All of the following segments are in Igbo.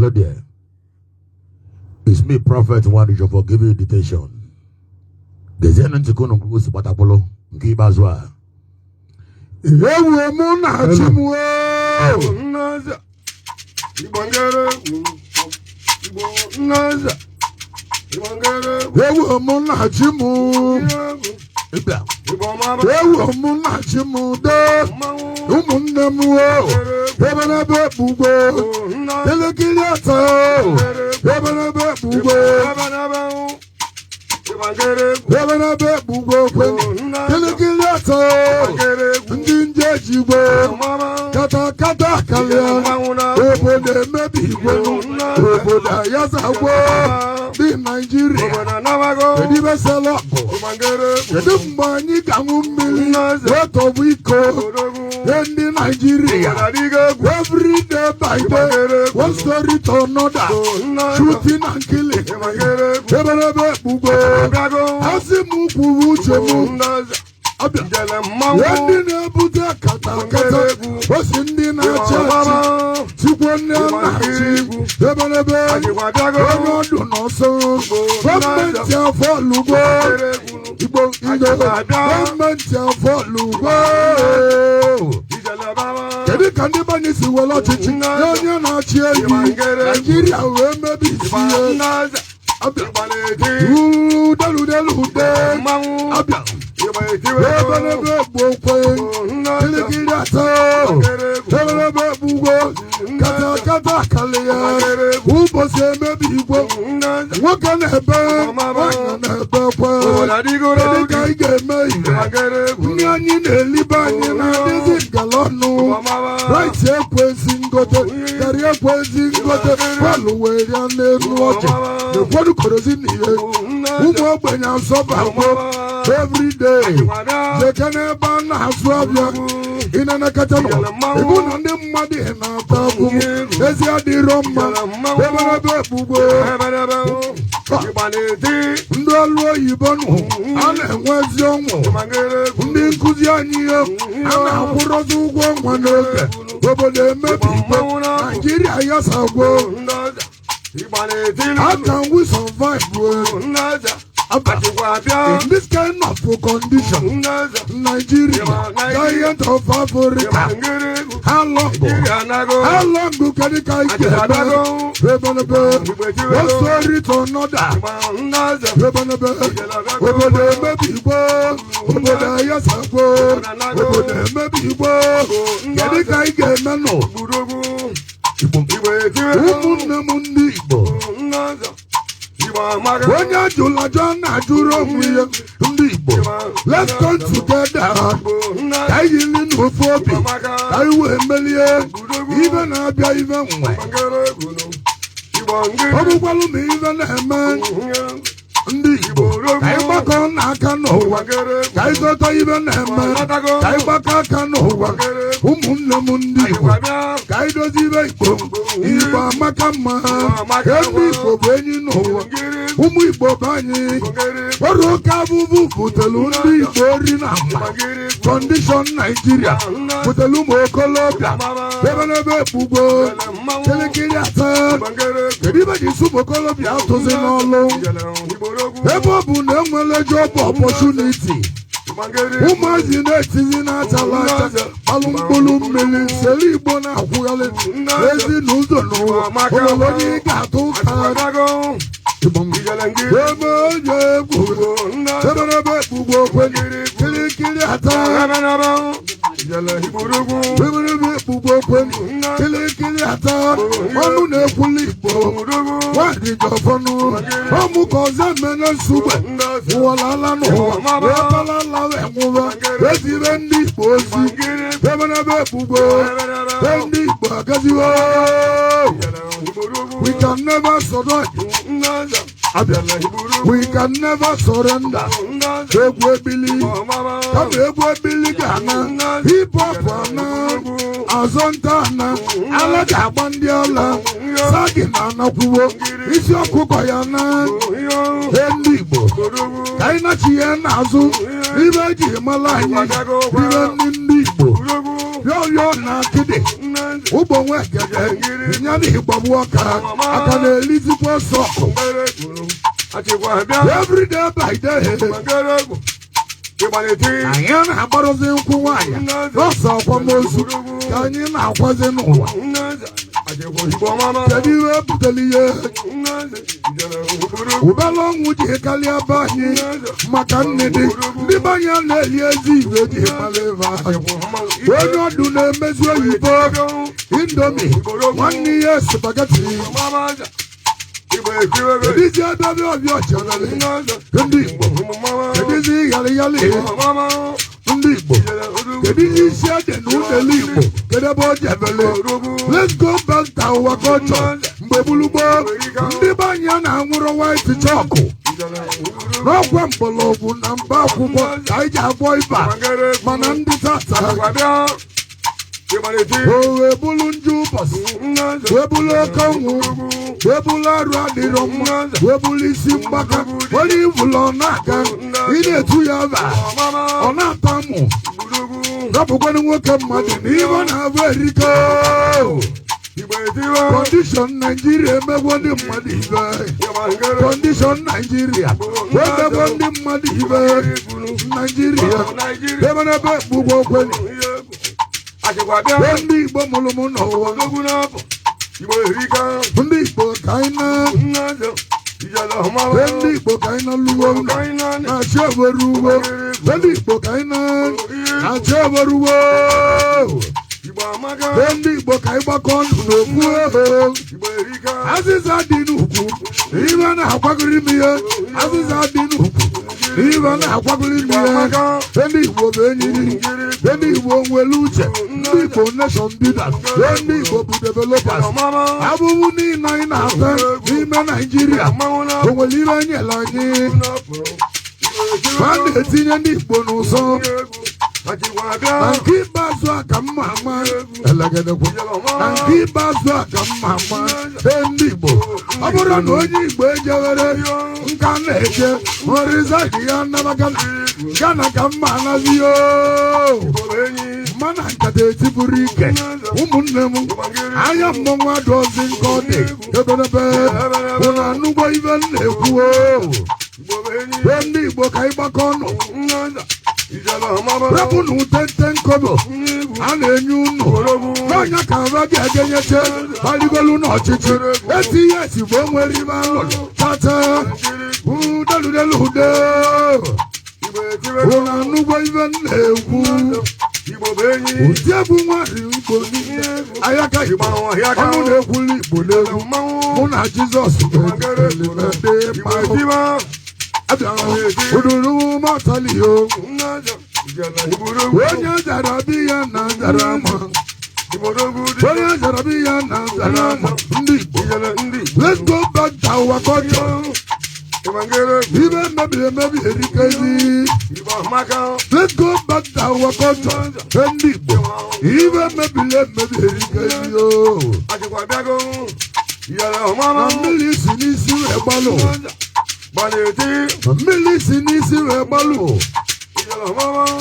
Hello there. It's me, Prophet Nwanijọ, for giving you dictation. Gezienụ ntị ka unu kwuru si gbatakwụlụ nke ikpeazụ a. Ewu mụ na chi m oo. Nnaza, Igbo ngere egwu, Igbo nnaza, Igbo ngere egwu, Ewu mụ na chi m. egwu, Ịbịa. Igbo mama, Ewu mụ na chi m dee. Mmanwụ, Ụmụnne m oo. Ebe n'ebe ekpugbo. Nnaza, Elekere atọ oo. Ebe n'ebe ekpugbo. Ebe n'ebe hụ, Igbo ngere egwu, Ebe n'ebe ekpugbo kwe. Nnaza, Elekere atọ oo. Ngere egwu, Ndị nje jigbo. Mama, Kata kata kalịa. Mmanwụ na, Obodo emebi igwe. Obodo ayazagbo. Dị Naijiria. Obodo anabago, Kedu ibe sela ọgụ? Igbo ngere egwu, Kedu mgbe anyị ga-aṅụ mmiri Nnaza, wee tọgbụ iko? Odogwu, Nye ndị Naijiria. Obodo adịghị egwu, Every day by day, one story to another, Nnaza, shooting and killing. Igbo ngere egwu, Eberebe ekpugbo. Abịago, Asị m kwuru uche m. Nnaza, Abịa. Ijele mmanwụ, Nye ndị na-ebute kata kata, osi ndị na-achị achị, tikwo ndị a na-achị. Eberebe onye ọdụ n'ọsọ. Gọọmenti afọlugbo. Igbo ndị gọọmenti afọlugbo. Kedu ka ndị be anyị si were ọchịchị nye onye na-achị ehi? Naijiria wee mebi isi ya. Abịa. Udeludelude. Abịa. Eberebe egbu okwe. Kirikiri atọ. Eberebe egbugbo. Kata kata kalị ya. Ụbọchị emebi igwe. Nwoke na-ebe, nwaanyị na-ebekwe. Kedu ka anyị ga-eme ihe? Nri anyị na-elibe anyị na-adịzi ngala ọnụ. Rice ekwezi ngote, garị ekwezi ngote, palụ wee rịa n'elu ọchị. Na-ekwodu kerosene ihe. Ụmụ ogbenye asọbagbo everyday. Jeke n'ebe a na-azụ abịa. Ị na-anakọta n'ụwa. Ịbụ na ndị mmadụ na-ata ahụhụ. Ezi adịrọ mma. Eberebe ekpugbo. Ndị ọrụ oyibo nụ a na-enwezi ọnwụ. Ndị nkụzi anyị ihe a na-akwụrọzi ụgwọ ọnwa n'oge. Obodo emebi igbo. Naijiria yasagwo. How can we survive Abba, in this kind of condition? Nigeria, giant of Africa. How long? How long do can it get? One story to another. Obodo emebi igbo, obodo ayasagbo, obodo emebi igbo. Kedu ka anyị ga-eme nụ? Ụmụnne m ndị Igbo, onye ajụla ajụ na-ajụrụ onwe ya. Ndị Igbo, let's come together ka anyị yiri n'ofu obi ka anyị wee melie ibe na-abịa ibe nwe. Ọ bụkwalụ ma ibe na-eme ndị Igbo, ka anyị gbakọ n'aka n'ụwa ka anyị gọta ibe na-eme, ka anyị gbakọ aka n'ụwa. Ụmụnne m ndị Igbo, ka anyị dozie ibe Igbo. Igbo amaka mma. Ndị Igbo bụ enyi n'ụwa. Ụmụ Igbo bụ anyị ọrụ. Oke abụbụ butelu ndị Igbo ori na ama. Condition Naijiria butelu ụmụ okolobịa ebe n'ebe ekpugbo kirikiri atọ. Kedu ibe ji isi ụmụ okolobịa atụzi n'ọlụ, ebe ọ bụ na enwere job opportunity? Ụmụazị na-etizi na-achala acha, gbalụ mkpụrụ mmiri sere Igbo na-akwụgharị ezi na ụzọ n'ụwa. Onwere onye ị ga-atụ ụka ebe onye egwu eberebe ekpugbo okwe kirikiri ata, eberebe ekpugbo okwe kirikiri ata. Ọnụ na-ekwuli Igbo nwaanyị jọfọnụ ọmụ ka ọzọ emene nsugbe ụwalala n'ụwa wee balala wee nwụwa ezire ndị Igbo ozi. Eberebe ekpugbo ndị Igbo agaziwo. We can never surrender. Abịa. We can never surrender. Egwu ebili kama egwu ebili ga-ana, hip hop ana, azọnta ana, ala ga-agba ndị ala sagi na anakwuwo isi ọkụkọ ya na ndị Igbo ka anyị nachi ya n'azụ ibe eji mara anyị, ibe ndị Igbo yọyọ na akịdị. Ụgbọ nwa egede ya na ịgbagbu ọka aka na-elizikwa ọsọ ọkụ. Every day by day, anyị na-agbarụzi nkwụ nwaanyị n'ọsọ akwamozu ka anyị na-akwazi n'ụwa. Kedu ihe butere ihe ụbala ọnwụ ji karịa be anyị? Maka nnedi ndị be anyị na-eli ezi iwe ji mara ebe ahụ. Onye ọdụ na-emezi oyibo, Indomie, nwanne ihe spaghetti. Kedizi ebe ebe ọbịa ọchọrọ ndị Igbo? Kedizi yali yali ndị Igbo? Kedizi isi ede na unele Igbo? Kedu ebe o jebele? Let's go back to our culture. Mgbe gburugburu, ndị be anyị a na-anwụrụ white chalk n'ọgwa mgbọrọgwụ na mba akwụkwọ ka anyị ji agwọ ịba, mana ndị tata o wee bụrụ njọ ụbọchị, wee bụrụ oke ọnwụ, wee bụrụ arụ adịrọ mma, wee bụrụ isi mgbaka. Onye ibụlọ ọ na-aga, ị na-etu ya aba, ọ na-ata mụ. Rapụkwanụ nwoke mmadụ na ihe ọ na-abụ erike. Condition Naijiria emegwo ndị mmadụ ibe. Condition Naijiria emegwo ndị mmadụ ibe. Naijiria ebe n'ebe ekpugbo okwenye. Ndị Igbo mụrụ m n'ụwa, ndị Igbo, ka anyị na ndị Igbo, ka anyị na luwo ụlọ na-achị ewere uwe. Ndị Igbo, ka anyị na-achị ewere uwe. Ndị Igbo, ka anyị gbakọ ndụ n'okwu. Azịza dị n'ukwu ibe na-akwagoro ime ihe. Azịza dị n'ukwu ibe na-akwagoro ime ihe. Ndị Igbo bụ enyi. Ndị Igbo nwere uche. Ndị Igbo nation builders. Ndị Igbo bụ developers. Abụbụ niile anyị na-ata n'ime Naijiria, o nwere ibe enyere anyị? A na-etinye ndị Igbo n'ụzọ na nke ikpeazụ a ka mma ama elegedekwu. Na nke ikpeazụ a ka mma ama. Ee, ndị Igbo, ọ bụrụ na onye Igbo ejewere nka na-eje nrizaji ya naba Gana, Gana ka mma anazi o mana nkata etipụrụ ike. Ụmụnne m, anya mmọnwụ adọzi nke ọ dị ebelebe. Ụnụ anụgwo ibe m na-ekwu o? Ee, ndị Igbo, ka anyị gbakọ ọnụ, rapụ na utente nkobo a na-enye unu n'ọnya ka aba ga-egenyeche gbaligolu n'ọchịchị. Eti ihe esi bụ o nwere ibe alụrụ tata udeludelu ude. Ụnụ anụgwo ibe m na-ekwu? Ụdị egwu nwanyị Igbo niile, ayaka Igbo, ọnụ na-ekwuli Igbo n'egwu. Mụ na Jizọs abịara uduru mọtali o. Onye zara bi ya na zara ma, onye zara bi ya na zara ma. Ndị Igbo, let's go back to our culture. Ibe mebiri emebi erikezi. Let's go back to our culture. Ndị Igbo, ibe mebiri emebi erikezi o. Na mmiri si n'isi wee gbalụ, mmiri si n'isi wee gbalụ,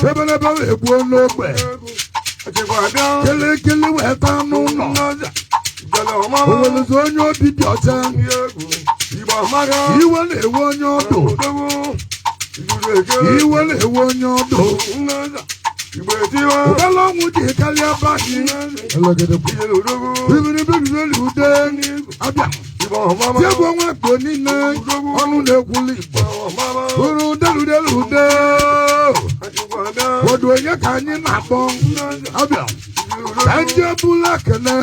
ebelebe wee gbuo n'ogbe, kelekele wee taa n'ụlọ. O nwelezi onye obi dị ọcha? Iwe na-ewe onye ọdụ, iwe na-ewe onye ọdụ. Ụbala ọnwụ ji karịa be anyị. Ibiribiri ude abịa tiegwu onwe Igbo niile, ọnụ na-ekwuli Igbo uru deludelu ude. Odu onye ka anyị na-akpọ abịa ka ndị bụla kene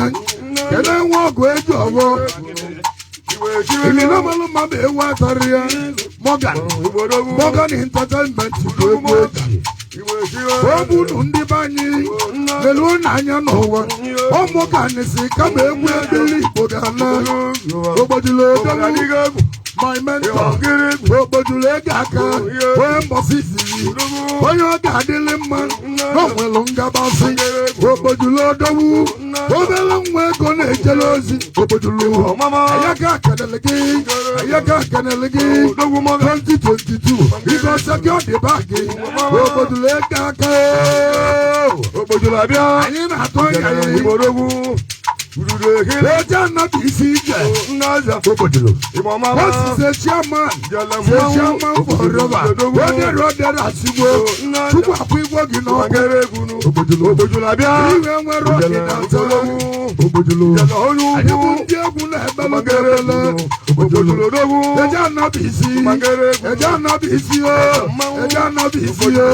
kene nwa ọgụ eji ọgbọ ilile mmadụ ewu atara ya. Morgan, Morgan Entertainment bụ egwu eji ọ bụ ndị be anyị leluo n'anya n'ụwa. Ọ Morgan si kama egwu ebili Igbo ga-ana ogbojulu odolu. My mentor ogbojulu ego aka onye mbọsị izizi, onye ọ ga-adịlị mma na o nwelu ngabasị. Ogbojulu odowu, obere nwa ego na-ejele ozi. Ogbojulu ayaka kenele gị, ayaka kenele gị. 2022 because gị ọ dị bag ogbojulu ego aka. Ogbojulu abịa. Anyị na-atụ anya ya. Igborogwu. Eje anabi isi ije. Ogbodilo. Wọ́n sì ṣe chairman. Ṣe chairman forever. Odere odere asigbo. Chukwu akwụ igwe gị n'ọkụ. Ogbodilo. Iwe nwere ọdịda nta. Ogbodilo. Anyị bụ ndị egwu na-ebelu gị ebele. Ogbodilo. Eje anabi isi. Eje anabi isi o. Eje anabi isi o.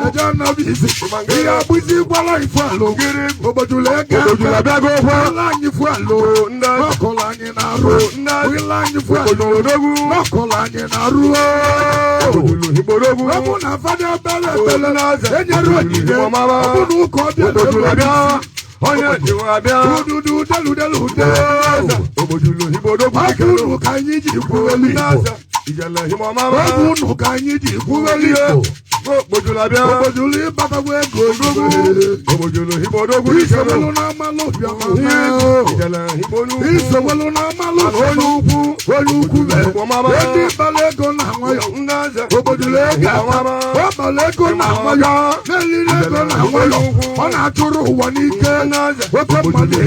Eje anabi isi. Ihe agbụzi gwara ifu alụ. Ogbodilo ege. Wila anyị fu alụ. N'ọkụlụ anyị na-arụ. Wila anyị fu alụ. N'ọkụlụ anyị na-arụ. Ọ bụ na fada ebele ebele enyere onyinye. Ọ bụ na ụka ọbịa na-ebe. Ududu delu delu de. Ọkụ unu ka anyị ji kwuwelu Igbo. Ọ bụ unu ka anyị ji kwuwelu Igbo. Ogbodilo ịbatagwa ego Igbo. Isowelu na amalụ bịama. Isowelu na amalụ onye ukwu. Onye ukwu be. Ndị bara ego na nwayọ. Ogbodilo ego ọ bara ego na nwayọ. Na-eliri ego na nwayọ. Ọ na-achụrụ ụwa n'ike. Oke mmadụ.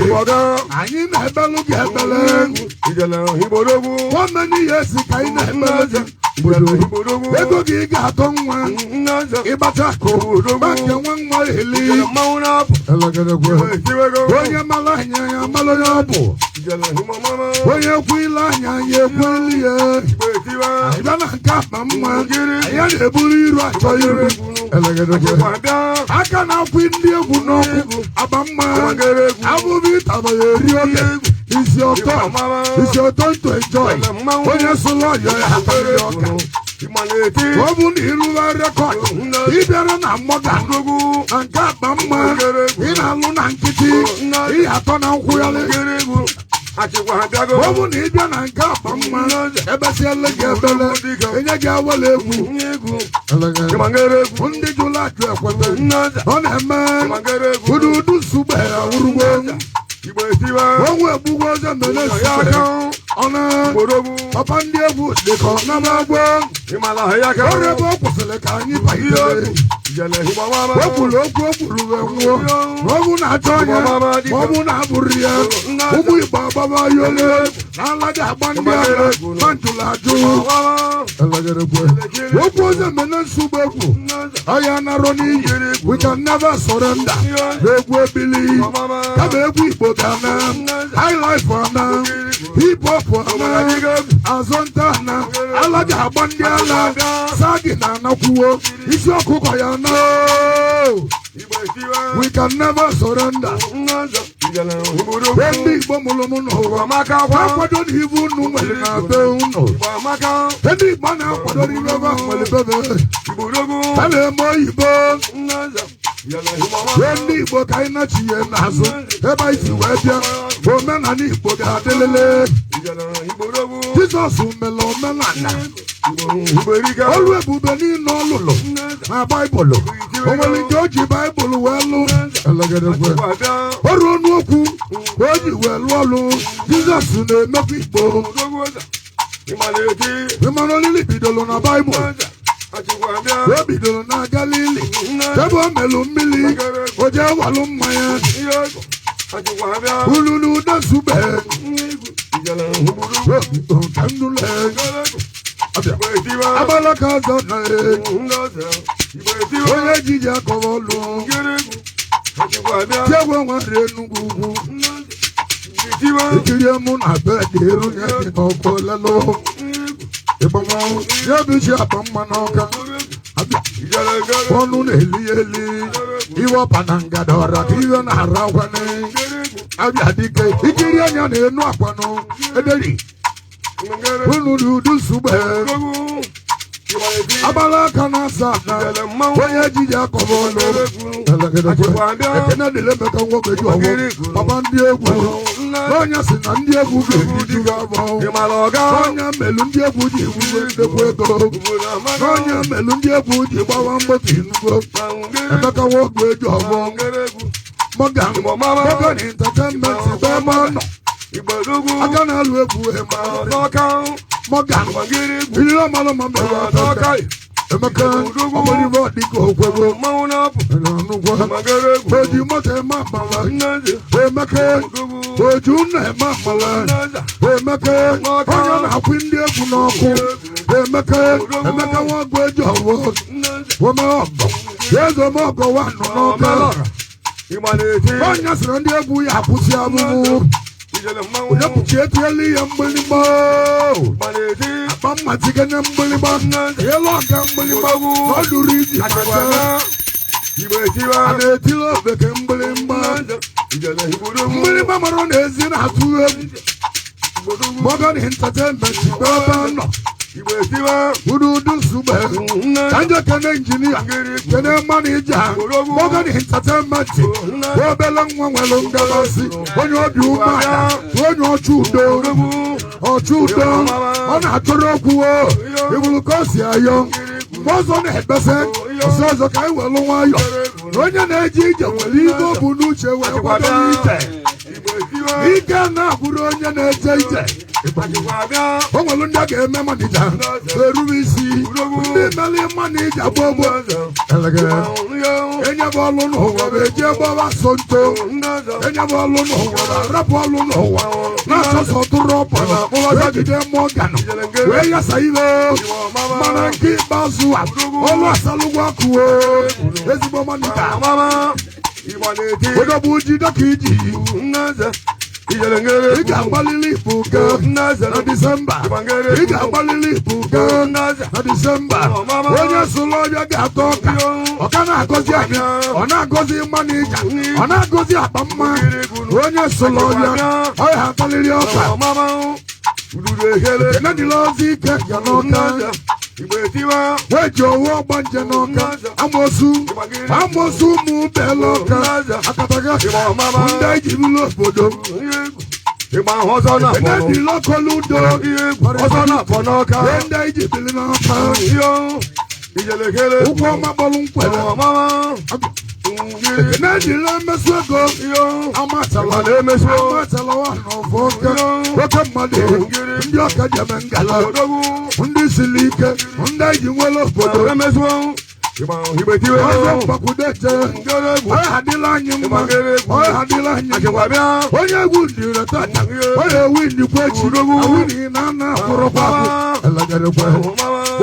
Anyị na-ebelu gị ebele. How many years ka anyị na-ebelu gị? Ego gị ga-atọ nwa. Ịgbacha akụ. Banke nwa nwa eli. Onye mara anya ya mara onye ọ bụ. Onye ekwu ile anya ya ekweli ya. Anyị bịa na nke akpa mma. Anyị na-eburu iru achọ iru. Aka na-akwụ ndị egwu n'ọkụ. Akpa mma. Abụbụ ịtaba ya eri oge. Isi ọtọ. Isi ọtọ to enjoy. Onye sụlụ ọyọ ya atarị ọka. Ọ bụ na ịrụwa record. Ị bịara na mgbọga. Na nke akpa mma. Ị na-alụ na nkịtị. Ị atọ na nkwụgharị. Ọ bụ na ị bịa na nke akpa mma. Ebesiela gị ebele. Enye gị awele egwu. Ndị jụrụ ajụ ekwete. Ọ na-eme. Ududu sugbe awụrụgbo. Onwe egbugbo ọzọ mere sugbe. Ọ na papa ndị egwu dịka ọ na-agbo. Ọrụ ebe ọ kwụsịrị ka anyị banyere. O kwuru okwu o kwuru wee nwụọ. Ma ọ bụ na-achọ ya, ma ọ bụ na-abụrụ ya. Ụmụ Igbo agbaba ya ole. Na ala ga-agba ndị agha. Ma njụrụ ajụ. Okwu ọzọ mere nsogbu egwu. Ọya narọ n'iyi. We can never surrender. Egwu ebili. Kama egwu Igbo ga-ana. High life ana. Hip hop ana. Azọnta ana. Ala ga-agba ndị ala. Sagi na-anakwuo. Isi ọkụkọ ya na. We can never surrender. Ndị Igbo mụrụ m n'ụwa. Na-akwado n'ihu unu nwere na be unu. Ndị Igbo na-akwado n'ihe ebe nwere bebe. Ha na-eme oyibo. Ndị Igbo ka anyị nachie n'azụ ebe anyị si wee bịa. Omenala Igbo ga-adịlịlị. Jizọs mere omenala. Ọrụ ebube niile ọ lụrụ na Baịbụl. O nwere nke o ji Baịbụl wee lụ. Ọrụ ọnụokwu ka o ji wee lụọ ọlụ. Jizọs na-emekwa Igbo. Ịmara olili bidoro na Baịbụl. O bidoro na Galili. Ebe o melụ mmiri, o jee walụ mmanya. Ululu dasube. Ka ndule. Abalaka ọzọ na onye ejiji akọrọ ọlụ. Tiegwe nwere Enugwu ugwu. Ikirie mụ na bed eru nye gị n'ọkụ lelo. Ịgbanwe ya bụ isi akpa mma n'ọka. Ọnụ na-eli eli. Iwe ọpa na ngada ọra ka iwe na-ara kwane. Abịa dike ikiri anya na-enu akwanụ ederi. Unu n'udu sugbe. Agbala aka na-asa na onye ejiji akọrọ ọlụ. Ekene dịrị Emeka nwoke ji ọwụ papa ndị egwu. Onye si na ndị egwu ga-eriju gị afọ. Onye melu ndị egwu ji wuwe ndekwa ego. Onye melu ndị egwu ji gbawa mgbotu inugo. Emeka nwoke ji ọwụ. Morgan Morgan Entertainment bụ ebe ọ nọ. Aka na-alụ egwu eme. Morgan ilé ọmọlọmọ mẹ́wàá. Emeka ọmọlúwọ dịka okwego Mmanwụ na-apụ. Nnukwu Ịgbangere egwu. oji moto eme amala. Nneze. Emeka Odogwu. oji ụnọ eme amala. Nneze. Emeka onye na-akwụ ndị egwu n'ọkụ. Emeka, Emeka nwa ọgụ eji ọwụ. Nneze. Ome ọgọ eze, ome ọgọ wa nọ n'ọka. Omelọra. Ịgba na-eti. Onye sịrị ndị egwu ya akwụsị abụbụ. Ijele mmanwụ. Onye kpuchi etiela ihe mgbịrịgba. Ịgba na-eti. Akpa mma tikene mgbịrịgba elu ọga mgbịrịgba. Odogwu. Ọ dụrụ iji Achịkwa maka bịa. Igbo etiwa. A na-etili ofeke mgbịrịgba. Nneze. Ijele Igbo-odogwu. Mgbịrịgba mara na ezi na-atụ egwu. Igbo-odogwu. Morgan Entertainment bụ ebe a nọ. Igbo etiwa. Ududu sugbe. Nneze. Ka nje kene injinia, kene manija Morgan Entertainment. Obele nwa nwere ngabasị, onye obi umeala, onye ọchụ udo. Odogwu. Ọchụ udo, ọ na-achọrọ okwu o ibulu ka o si ayọ. Mgbe ọzọ na-ekpesa ọsọ ọzọ, ka anyị welu nwayọ na onye na-eje ije nwere ibe o bu n'uche wee kwado ije. Igbo etiwa. Ike na-abụrụ onye na-eje ije. Achịkwa bịa. O nwere ndị a ga-eme manija erube isi, ndị mere manija gbogbo elegere enyebe ọlụ n'ụwa bụ eji gbaba asọnto. Enyebe ọlụ n'ụwa bụ arapụ ọlụ n'ụwa na-asọsọ tụrụ ọpụrụ ejide Morgan wee yasa ibe. Mana nke ikpeazụ a, ọlụ asalụgwọ akụo ezigbo manija. Odogwu, jide ka iji. Ị ga-agbalili ibu ga na Disemba. Ị ga-agbalili ibu ga na Disemba. Onye sụlụ ọbịa ga-atọ ọka. Ọka na-agọzi anyị, ọ na-agọzi manija, ọ na-agọzi akpa mma. Onye sụlụ ọbịa, ọ ya atalili ọka. Enedila ozi ike ya n'ọka wee ji owu ọgbanje n'ọka. Amosu, amosu, ụmụ bela ọka akataga ndị eji bụrụ obodo. Enedila ọkọludo ndị eji bili n'ọka. Ụkwụ ọma kpọrọ nkwere. Enedila mmesu ego amatala amatala wa n'ọfọ ọka. Oke mmadụ, ndị ọka jeme ngala, ndị siri ike, ndị eji nwere obodo. Ọzọ mgbakwudeje, ọ adịla anyị mma, ọ adịla anyị mma. Onye egwu ndịre tata, onye ewu ndịkwa echi, awụghị na ana akwụrụkwa akwụ elegerekwe.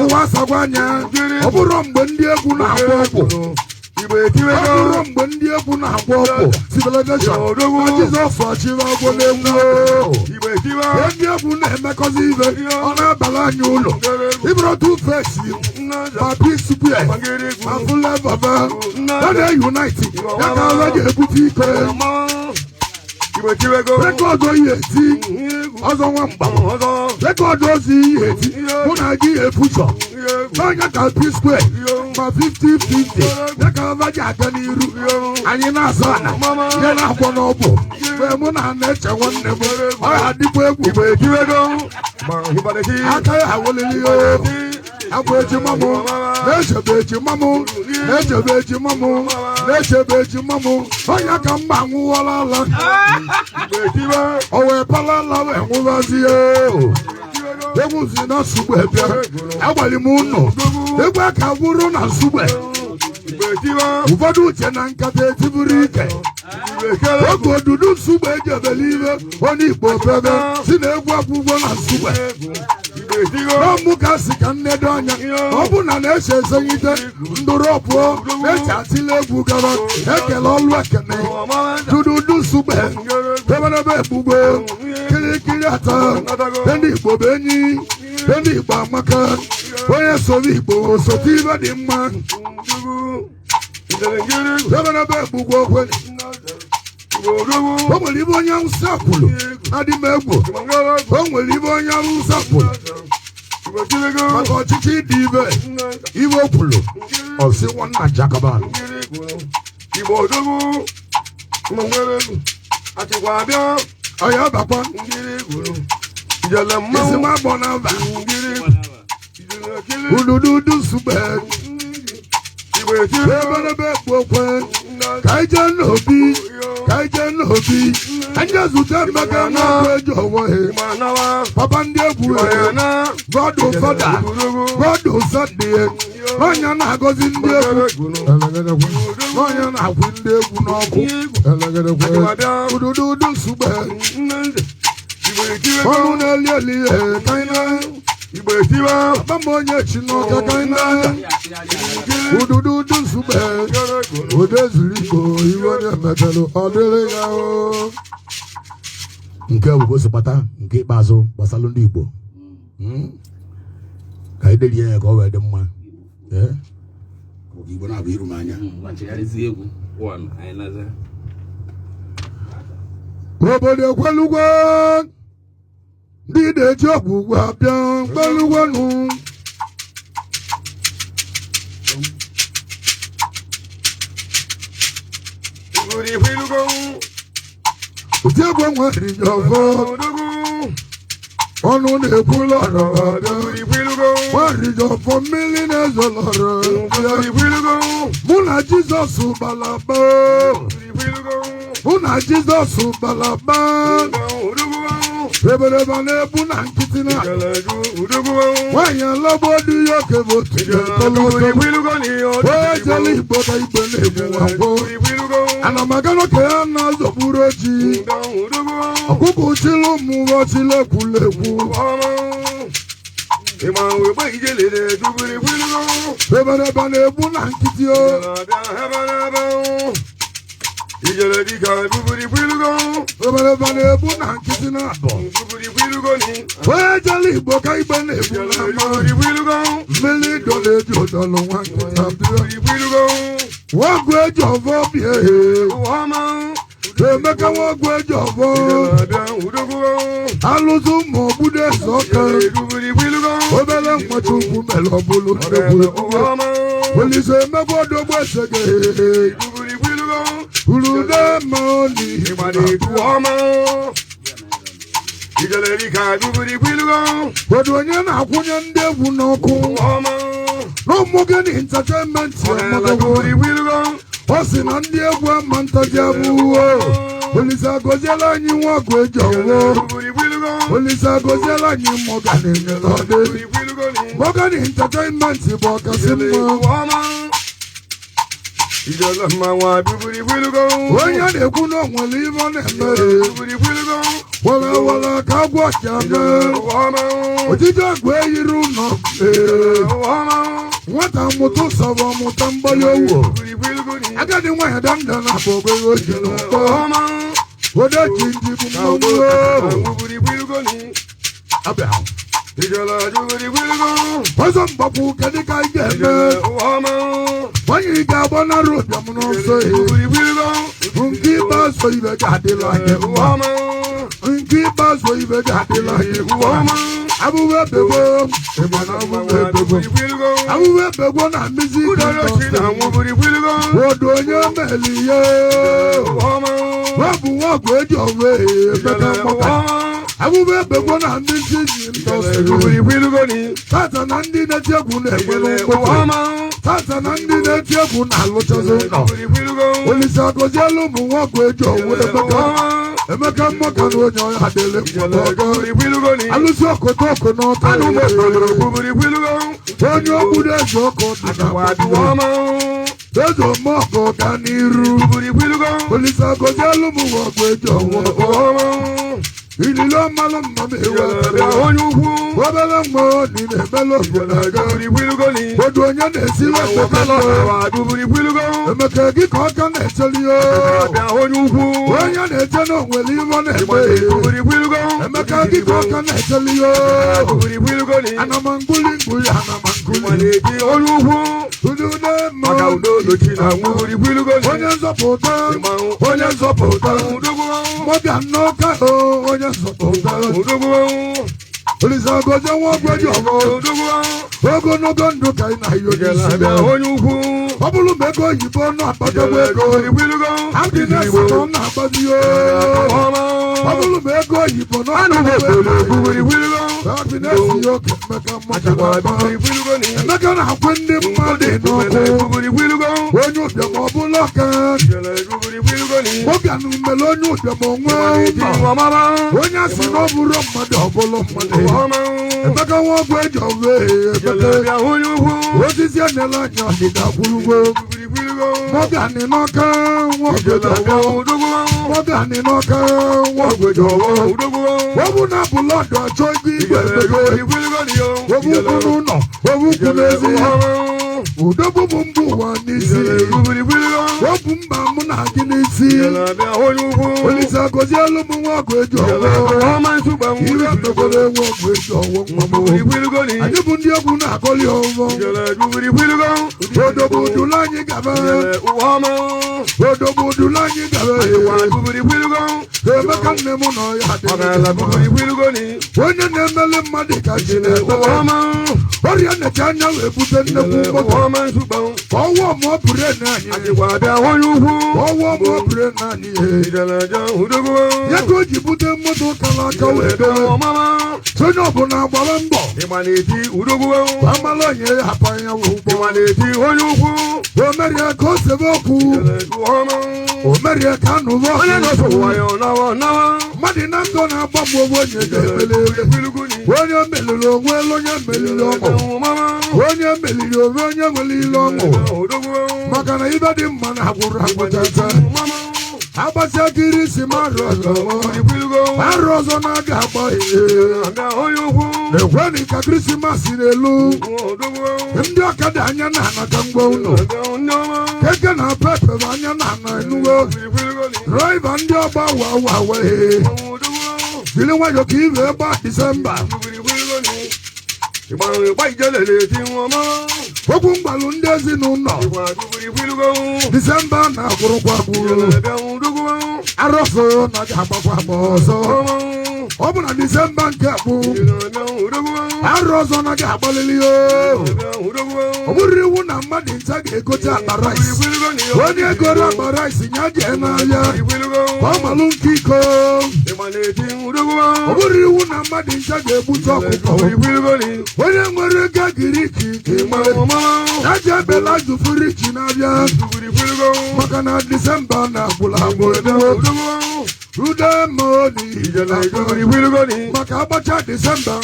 Ụwa asagwa anya. Ọ bụrụ mgbe ndị egwu na-agba ọgwụ, ọ bụrụ mgbe ndị egwu na-agba ọgwụ civilization na Jizọs ọchịrị ọgwụ na-egwu, ndị egwu na-emekọzi ibe, ọ na-abala anyị ụlọ. Ịbụrụ two face ma P Square ma Flavour ba ọ na-unite ya ka ala ga-ebute ike. Record oyi eti ọzọ nwa mgba, record ozi ihe eti mụ na gị efuchọ n'ọnya ka P Square ma 50-50 ya ka ava ji aga n'iru. Anyị na-asa ana ya na-akwọ n'ọbụ mgbe mụ na na-eche nwanne m, ọ ya dịkwa egwu. Aka ya awolili o akwa ejima mụ na-echebe ejima mụ na-echebe ejima mụ na-echebe ejima mụ. Onye ka mma nwụwala ala, o wee pala ala wee nwụbazie. Egwu si na nsugbe bịa agbalị m ụnụ egwu aka bụrụ na nsugbe. Ụfọdụ uche na nkata etiburu ike oge odudu nsugbe ejebele ibe onye Igbo bebe si na egwu akwụkwọ na nsugbe n'ọmụ ka si ka nnedo anya. Ọ bụ na na-eche ezenyite ndụrụ ọpụọ na-eche atịla egwu gaba ekele ọlụ ekene dududu nsugbe eberebe egbugbe kirikiri ata. Ndị Igbo bụ enyi, ndị Igbo amaka. Onye soro Igbo osote ibe dị mma. Eberebe egbugbe okwe. O nwere ibe onye Awụsa kwuru adị m egwu. O nwere ibe onye Awụsa kwuru maka ọchịchị dị ibe ibe o kwuru, ọsị nwanna Jagaban. Igbo odogwu achịkwa abịa. Ọya bakwa. Ijele isi mmanwụ. M agbọ na mba udududu sugbe. Igbo etiri. Eberebe egbu okwe. Ka anyị jee n'obi, ka anyị jee n'obi, anyị jee zute Emeka n'ọkụ eji onwe ha papa ndị egwu. God Father, God Sunday. N'ọnya na-agọzi ndị egwu, n'ọnya na-akwụ ndị egwu n'ọkụ. Elegedekwe udududu sugbe ọnụ na-eli eli ihe kaina. Bamba onye chi n'ọka kaina. Udududu sugbe ude zuru igbo iwe onye metalụ ọ dịrị ya o. Nke bụ ka o si kpata nke ikpeazụ gbasalụ ndị Igbo. Ka anyị derie ya ka ọ wee dị mma. Ee, Igbo na-abụ iru m anya. Obodo ekwelugwo ndị na-eji ọgwụgwọ abịa mkpelugwonụ. Otiegwu nwere ọfọ ọnụ na-ekwu lọrọ abịa nwere ọfọ mmiri na-ezo lọrọ. Mụ na Jizọs gbalaba, mụ na Jizọs gbalaba, eberebe na-ebu na nkịtị na nwaanyị alagbo dị ya oke bụ otu ya. Ejela Igbo ka igbe na-egbu agwọ ana m aga n'oke ya na-azọgburu oji ọkụkọ chịlụ ụmụ ọchịlekwulekwu. Eberebe na-egbu na nkịtị o. Eberebe na-egbu na nkịtị na abọ onye jela Igbo ka igbe na-egbu n'ama mmiri dọ na-eji ụdọlụ nwa nkịta bịa nwagwu eji ọvọ bịa ehe Emeka nwagwu eji ọvọ alụzụ ụmụ ogbudo eze ọka obere nkwachukwu mere ọbụlụ nnekwu Olise emegbu odogbo eze gị urude ma n'ihi. Kedu onye na-akwụnye ndị egwu n'ọkụ n'ụmụ gị na entertainment amagawo? Ọ sị na ndị egwu ama ntaji abụwo. Olise agọziela anyị nwa ọgụ eji ọwụ. Olise agọziela anyị Morgan enyere ọdị Morgan entertainment bụ ọkasị mma. Onye na-ekwu na o nwere ibe ọ na-eme were were ka agwọ ọcha mee ojiji ọgwụ eyiri ụlọ. Ee, nwata mụta ụsọrọ mụta mgbali owu agadi nwaanyị danda na akpa obere oji n'ụkpọ ode ji ndị bụ mmanwụ abịa ọzọ mgbapụ. Kedu ka anyị ga-eme onye ga-agbanarị ụbịam n'ọsọ ihe nke ikpeazụ? Ibe ga-adịla anyị mma. Nke ikpeazụ ibe ga-adịla anyị mma. Abụghị ebegbo ịma na abụghị ebegbo abụghị ebegbo na music industry. Odo onye meli ya ọ bụ nwa ọgwụ eji ọrụ emeka mọka abụghị ebegbo na music industry. Tata na ndị na-eti egwu na-enwere mkpụrụ tata na ndị na-eti egwu na-alụchazi ụlọ. Olise agọziela ụmụ nwoke eji ọwụ Emeka Emeka mmọka na onye ọya adịrị mkpọtọ alụsị ọkọtọ ọkụ n'ọka onye ogburu eze ọkụ dị na eze omeọkụ ga n'iru. Olise agọziela ụmụ nwoke eji ọwụ ilile ọmalụ mma m ewe obere nwa ọ na-emela obodo aga odu onye na-esiri Emeka Emeka gị ka ọka na-echeli ya onye na-eche na onwere ihe ọ na-eme Emeka gị ka ọka na-echeli ya anamanguli nguli anamanguli onye nzọpụta onye nzọpụta mọbịa n'ọka onye nzọpụta Olise agọzie nwa ọgwụ ọgọ ogologo ndụ ka ị na-ayọ n'isi ya. Ọ bụrụ ma ego oyibo na-akpatagbu ego happiness ka ọ na-akpazi ya. Ọ bụrụ ma ego oyibo na-akpatagbu ego happiness ya oke Emeka mmadụ Emeka na-akwụ ndị mmadụ n'ọkụ onye ụbịam ọ bụla ọka nwoke na umele onye ụbịam onwe ụlọ onye asị na ọ bụrụ mmadụ ọ bụrụ mmadụ Emeka. Nwa ọgwụ eji ọgwụ ebete osisi enela anya ọdịda kwurugwo mọgani n'ọka nwa ọgwụ eji ọgwụ mọgani n'ọka nwa ọgwụ eji ọgwụ obu na bụlọdụ achọ ego igwe ebego obu ukwu n'ụlọ obu ukwu n'ezi udogbu bụ mba ụwa n'isi obu mba mụ na gị n'isi Olise gozielu m nwa ọgwụ eji ọgwụ ire mekwere nwa ọgwụ eji ọgwụ nwa m anyị bụ ndị egwu na-akọli ọgwụ odogwu dula anyị gaba odogwu dula anyị gaba Emeka nne m nọ ya dị onye na-emele mmadụ ka chi na-ekpele ọrịa na-eche anya wee bute nnekwu mkpọtụ ka ọwụọ ma ọ bụrụ ene anyị ọwụọ ma ọ bụrụ ene anyị ya ka o ji bute moto kara aka wee dowe onye ọbụla gbara mbọ ka amala onye ya hapụ anya wee ụgbọ o merie ka o sebe okwu o merie ka anụba mmadụ na ndụ na-agba mgbe onwe onye ga-emeli onye meliri onwe onye meliri ọṅụ onye meliri onwe onye nwere ọṅụ maka na ibe dị mma na agwụrụ agwụchacha agbasịa kirisi marụ ọzọ marụ ọzọ na-aga agba ekweni ka Krismas na-elu ndị ọkada anya na anaka ngwa ụlọ keke na pepe bụ anya na ana enugo draiva ndị ọgba wa wa wee jiri nwayọ ka ibe gba Disemba okwu mgbalụ ndị ezinụlọ Disemba na-agwụrụkwa agwụrụ arọsọ na ga-agbakwa agba ọzọ ọ bụ na Disemba nke bụ arọ ọzọ na ga-agbalili o ọ bụrụ iwu na mmadụ ncha ga-egote akpa rice onye goro akpa rice nya jee n'ahịa ka ọ malụ nke iko ọ bụrụ iwu na mmadụ ncha ga-egbute ọkụkọ onye nwere ego giriki ka ị mara ya jee bela jufurichi na-abịa maka na Disemba na-agwụla agwụ Rudemoni maka agbacha Disemba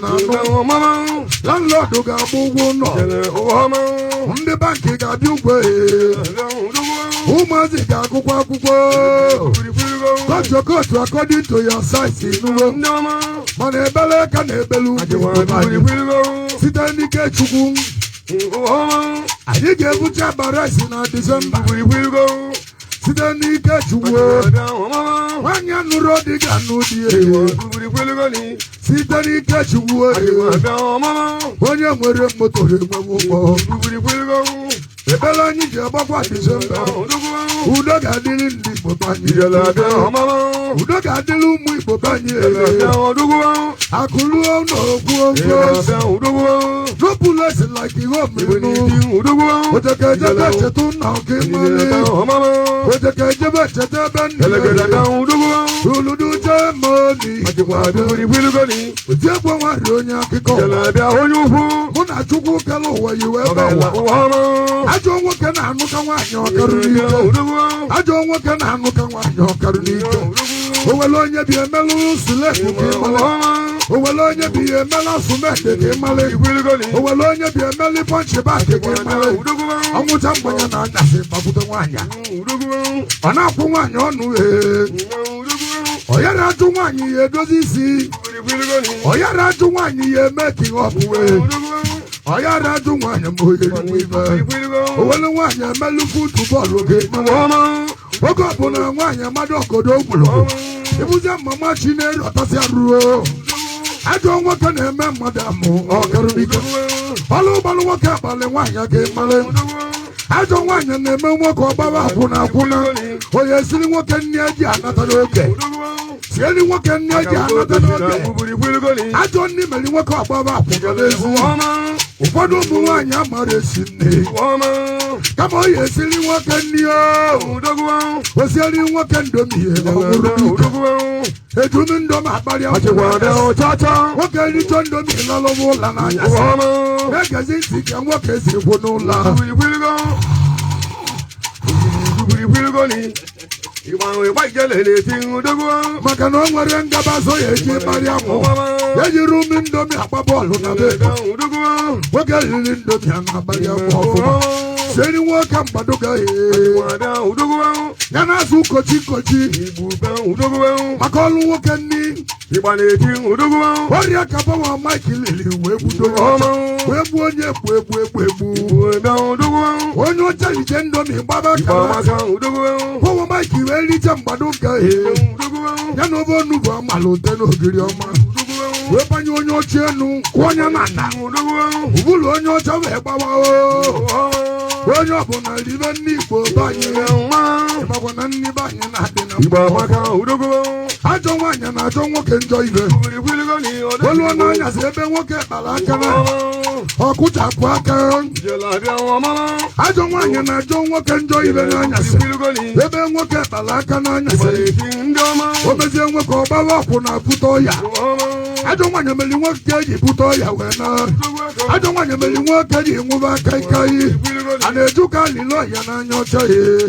na anụ landlọdụ ga-agba ụgwọ ụlọ ndị bankị ga-abịa ụgwọ ụmụazị ga-agụkwa akwụkwọ kotu kotu according to your size nuwo mana ebele ka na-ebelu site n'ike Chukwu anyị ga-ebucha akpa rice na Disemba site n'ike Chukwu nwaanyị anụrụ dị ga-anụ di site n'ike Chukwu onye nwere moto enwewe ụgbọ ebele anyị ji agbakwa Disemba udo ga-adịrị ndị Igbo be anyị udo ga-adịrị ụmụ Igbo be anyị akụluo n'okwu ofe no place like home otekejebe chetu nna oke mmanụ otekejebe cheta ebe nne uludujemoni otiegbe nwari onye akụkọ mụ na Chukwu kere ụwa yi wee gbawa ajọ nwoke na-anụ ka nwaanyị ọkarụ n'ike ajọ nwoke na-anụ ka nwaanyị ọkarụ n'ike o nwere onye bi emelụ silepu ka ịmalị o nwere onye bi emela sumete ka ịmalị o nwere onye bi emeli pọnchị baakị ka ịmalị ọnwụcha mmanya na anyasị gbakwute nwaanyị ọ na-akwụ nwaanyị ọnụ ee ọ yara ajụ nwaanyị ya edozi isi ọ yara ajụ nwaanyị ya eme ka ihe ọbụwe ọ yara ajụ nwaanyị ma onye rikwa ibe o nwere nwaanyị emelụ futubọọlụ gị oge ọbụla nwaanyị amadụ ọgọdọ gwụrụ ịbụzie mama chi na-eru ọtasị ruo ajọ nwoke na-eme mmadụ amụ ọkarịrịgo ọlụ gbalụ nwoke abalị nwaanyị ga-emere ajọ nwaanyị na-eme nwoke ọgbaba akwụna akwụna onye esiri nwoke nne ji anata n'oge sieri nwoke nne ji anata n'oge ajọ nne mere nwoke ọgbaba akwụna n'ezi ụfọdụ ụmụ nwaanyị amara esi nne kama ọ ya esiri nwoke nne o osieri nwoke ndomi ejumi ndomi akparịa nwoke richo ndomi lalụwa ụlọ n'anyasị na-egezi ntị ka nwoke si kwu n'ụlọ. Maka na o nwere ngabasị ya eji kparịa mụ, ejiri ume Indomie agba bọọlụ na be nwoke riri Indomie a na-agbalị amụ ọfụma. Seri nwoke mgbadoga ya na-azụ kochi kochi maka ọlụ nwoke nni ọrịa ka Power Mike lili wee gbudo onye ọcha, wee gbuo onye egbu egbu egbu egbu onye ọcha rije Indomie gbaba kara. Power Mike wee riche mgbadoga ya na ofe onugbu amala ute n'ogiri ọma, wee banye onye ọcha enu kụọ onye na nna ụbụrụ onye ọcha wee gbawa o. Onye ọbụla ribe nne Igbo banye, ịmakwa na nne be anyị na-adị na mma. Ajọ nwaanyị na-achọ nwoke njọ ibe oluo n'anyasị ebe nwoke kpara aka na ọkụchapụ aka. Ajọ nwaanyị na-achọ nwoke njọ ibe n'anyasị ebe nwoke kpara aka n'anyasị, o mezie nwoke ọgbawa ọkwụ na bute ọya. Ajọ nwaanyị meri nwoke eji bute ọya wee na ajọ nwaanyị meri nwoke ji nwụba kaikai a na-eju ka alile ọya n'anya ọcha ya.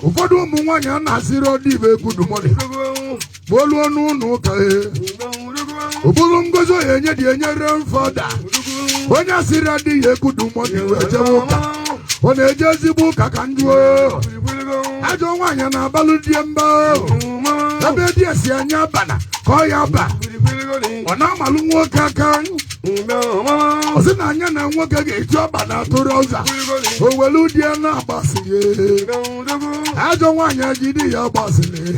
Ụfọdụ ụmụ nwaanyị a na-asịrị ọdị ibe good morning ma oluo n'ụlọ ụka ya ọ bụrụ ngozi oya enye dị enyere fada. Onye asịrị adịghị good morning wee jewe ụka, ọ na-eje ezigbo ụka ka njụọ. Ajọ nwaanyị na-abalụ die mba ebe di esi anya abana ka ọ ya ba, ọ na-amalụ nwoke aka, ọ sị na anya na nwoke ga-eji ọba na atụrụ ọza o welu die na-agbasiri. Ajọ nwaanyị jide ya gbasiri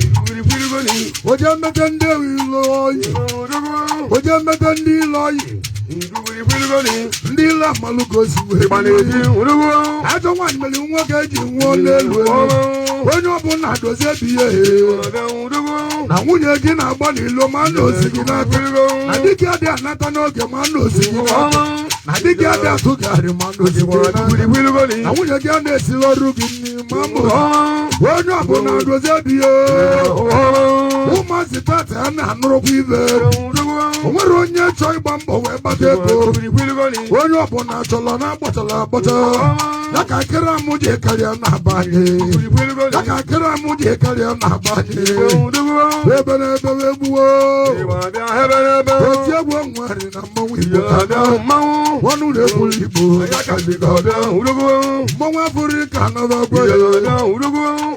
oje mmete ndị ilo oyi, oje mmete ndị ilo oyi, ndị ilo amalụ ka o si wee. Ajọ nwaanyị mere nwoke ji nwụọ n'elu elu. Onye ọbụla dozie bi ihe na nwunye gị na-agba n'ilo ma na osi gị n'aka, na di gị adịghị anata n'oge ma na osi gị n'aka, na di gị adịghị atụgharị ma na osi gị n'aka, na nwunye gị a na-esili ọrụ gị nri ma ma osi. Onye ọbụla dozie bi ihe. Ụmụazị tata a na-anụrụkwa ibe o nwere onye chọọ ịgba mbọ wee gbata ego. Onye ọbụla chọrọ na agbachala agbata ya ka akịrị amụ ji karịa na-aba anyị, ya ka akịrị amụ ji karịa na-aba anyị ebe na ebe wee gbuo oti egwu nwere na mmanwụ Igbo ọnụ na-ekwuru Igbo mmanwụ Afrịka anabagwa ya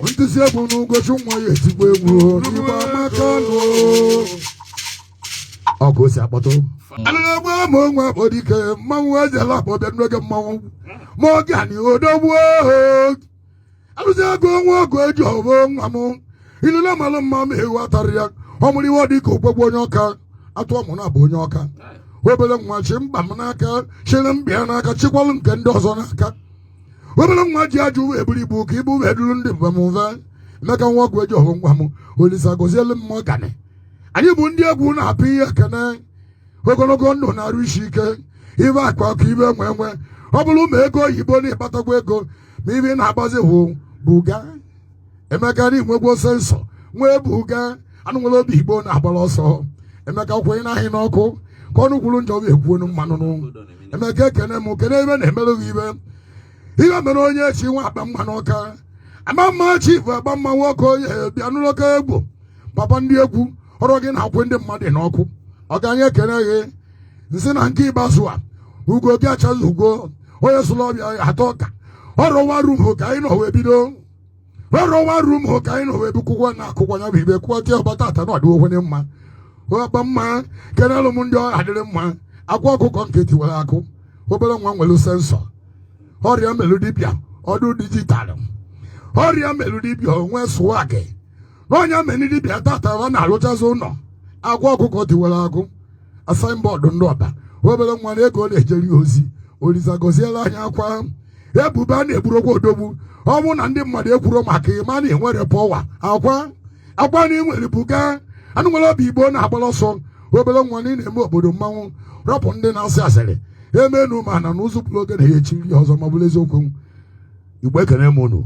ntụsi egwu n'ụgọchi nwa ya etigbo egwu n'Igbo amaka nụ ọkụ si akpọtụ alụgba ma onwe akpọdike mmanwụ ejela akpọ bịa n'oge mmanwụ ma oge anyị odogbuo alụzi ego nwa ọgụ eji ọbụ nwa m ilule malụ mma ma ewu atarị ya ọ mụrụ iwe dị ka ogbegbu onye ọka atụọ mụ na abụ onye ọka obere nwa chi mkpa m n'aka chịrị mbịa n'aka chikwalụ nke ndị ọzọ n'aka. Obere nwa ji ajụ wee buru ibu ka ibu wee duru ndị mfe m mfe. Emeka nwa ọgwụ eji ọhụ nwa m Olisa gozielu m ọgani. Anyị bụ ndị egwu na-apụ ihe ekene ogologo ndụ na-arụ isi ike ibe akụ akụ ibe nwe nwe ọ bụrụ ma ego oyibo na-ịkpatakwa ego ma ibe ị na-agbazi hụ buga. Emeka na inwegwo sensọ nwee buga anụ nwere obi Igbo na-agbara ọsọ. Emeka kwenye n'ahịa n'ọkụ ka ọnụ kwuru njọ bụ ekwuonu mmanụ. Emeka ekene m kene ebe na-emerụ gị ibe ihe mere onye chi nwa akpa mma n'ọka ama mma chifu agba mma nwoke onye bịa n'ụlọka egwu papa ndị egwu ọrụ gị na-akwụ ndị mmadụ n'ọkụ ọ ga anyị ekene gị nsị na nke ikpeazụ a ugo gị achaghị ugo onye sụrụ ọbịa atọ ọka ọrụ nwa rum ka anyị nọ wee bido ọrụ nwa rum ka anyị nọ wee bukwukwa na akụkwa ya bụ ibe kwụọ ọba tata na ọdịwo kwenye mma ọkpa mma kenelụ m ndị ọha adịrị mma akwa ọkụkọ nke tiwara akụ obere nwa nwere sensọ ọrịa melu dibịa ọdụ dijitalụ ọrịa melu dibịa onwe swag n'ọnya meni dibịa tata ọ na-alụchazi ụlọ akwa ọkụkọ tiwara akụ asaịnbọọdụ ndị ọba obere nwa na ego na-ejeri ozi Olisa goziela anyị akwa ebubo a na-eburokwa odogwu ọ bụrụ na ndị mmadụ ekwuro maka ịma na enwere pọwa akwa akwa na enwere buga anụ nwere obi Igbo na-agbara ọsọ obere nwa na ị na-eme obodo mmanwụ rọpụ ndị na-asị asịrị emenu ma na n'ụzọ pụrụ oge na ya echiri ọzọ ma bụrụ eziokwu Igbo ekene m unu.